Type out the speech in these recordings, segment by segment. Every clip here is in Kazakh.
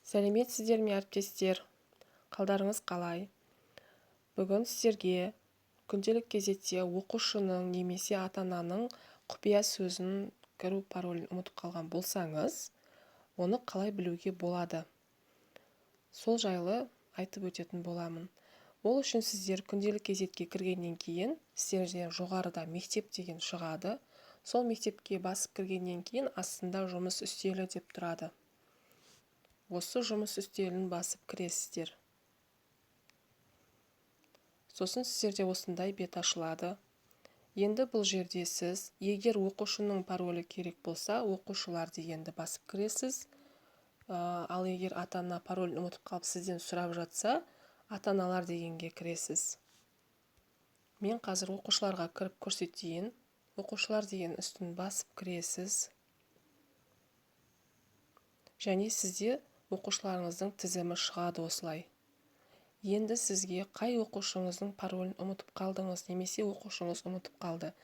Сәлеметсіздер ме, әріптестер? Қалдарыңыз қалай? Бүгін сіздерге күнделік кезекте оқушының немесе ата-ананың құпия сөзін, кіру паролін ұмытып қалған болсаңыз, оны қалай білуге болады? Сол жайлы айтып өтетін боламын. Ол үшін сіздер күнделік кезекке кіргеннен кейін сіздерде жоғарыда мектеп деген шығады. Сол мектепке басып кіргеннен кейін астында жұмыс үстелі деп тұрады. Осы жұмыс үстелін басып кіресіздер. Сосын сіздерде осындай бет ашылады. Енді бұл жерде сіз, егер оқушының паролі керек болса, оқушылар дегенді басып кіресіз. Ал егер ата-ана паролін ұмытып қалып сізден сұрап жатса, ата-аналар дегенге кіресіз. Мен қазір оқушыларға кіріп көрсетейін. Оқушылар деген үстін басып кіресіз. Және сізде оқушыларыңыздың тізімі шығады осылай. Енді сізге қай оқушыңыздың паролін ұмытып қалдыңыз немесе оқушыңыз ұмытып қалды,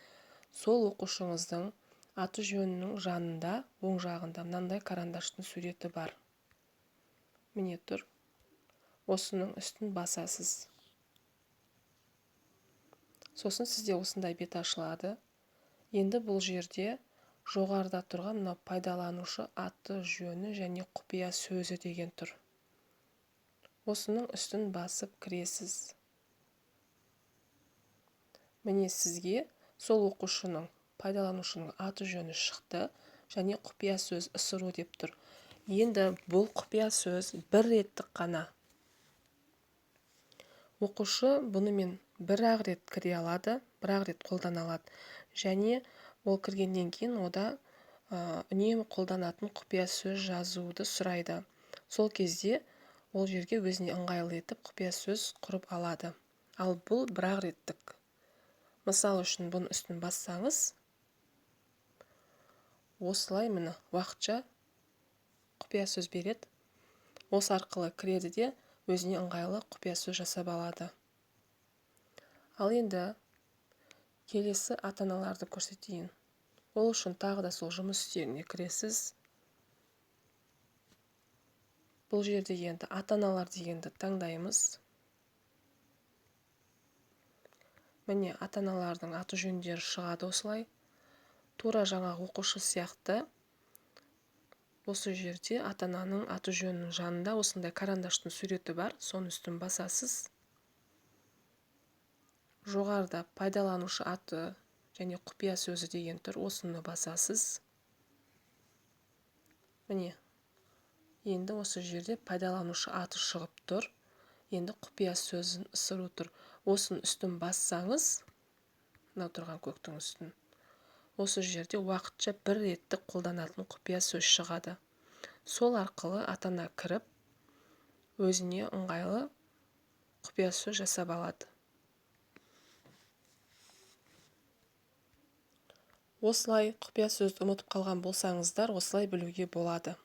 сол оқушыңыздың аты жөнінің жанында, оң жағында мынандай карандаштың суреті бар. Міне тұр. Осының үстін басасыз. Сосын сізде осындай бет ашылады. Енді бұл жерде жоғарыда тұрған мынау пайдаланушы аты жөні және құпия сөзі деген тұр. Осының үстін басып кіресіз. Міне сізге сол оқушының, пайдаланушының аты жөні шықты және құпия сөз ысыру деп тұр. Енді бұл құпия сөз бір реттік қана. Оқушы бұнымен бір-ақ рет кіре алады, бір-ақ рет қолдана алады. Және ол кіргеннен кейін ода үнемі қолданатын құпия сөз жазуды сұрайды. Сол кезде ол жерге өзіне ыңғайлы етіп құпия сөз құрып алады. Ал бұл бір-ақ реттік. Мысал үшін бұның үстін бассаңыз, осылай міне уақытша құпия сөз береді. Осы арқылы кіреді де өзіне ыңғайлы құпия сөз жасап алады. Ал енді келесі ата-аналарды көрсетейін. Ол үшін тағы да сол жұмыс үстеліне кіресіз. Бұл жерде енді ата-аналар дегенді таңдаймыз. Міне ата-аналардың аты жөндері шығады осылай. Тура жаңағы оқушы сияқты осы жерде ата-ананың аты жөнінің жанында осындай карандаштың суреті бар, соның үстін басасыз. Жоғарыда пайдаланушы аты және құпия сөзі деген тұр, осыны басасыз. Міне, енді осы жерде пайдаланушы аты шығып тұр. Енді құпия сөзін ысыру тұр. Осының үстін бассаңыз, мынау тұрған көктің үстін, осы жерде уақытша бір реттік қолданатын құпия сөз шығады. Сол арқылы ата-ана кіріп, өзіне ыңғайлы құпия сөз жасап алады. Осылай құпия сөзді ұмытып қалған болсаңыздар, осылай білуге болады.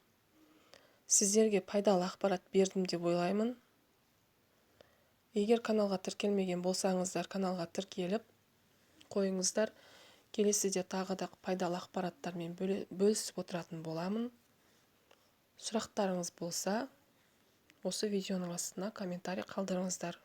Сіздерге пайдалы ақпарат бердім деп ойлаймын. Егер каналға тіркелмеген болсаңыздар, каналға тіркеліп қойыңыздар. Келесіде тағы да пайдалы ақпараттармен бөлісіп отыратын боламын. Сұрақтарыңыз болса, осы видеоның астына комментарий қалдырыңыздар.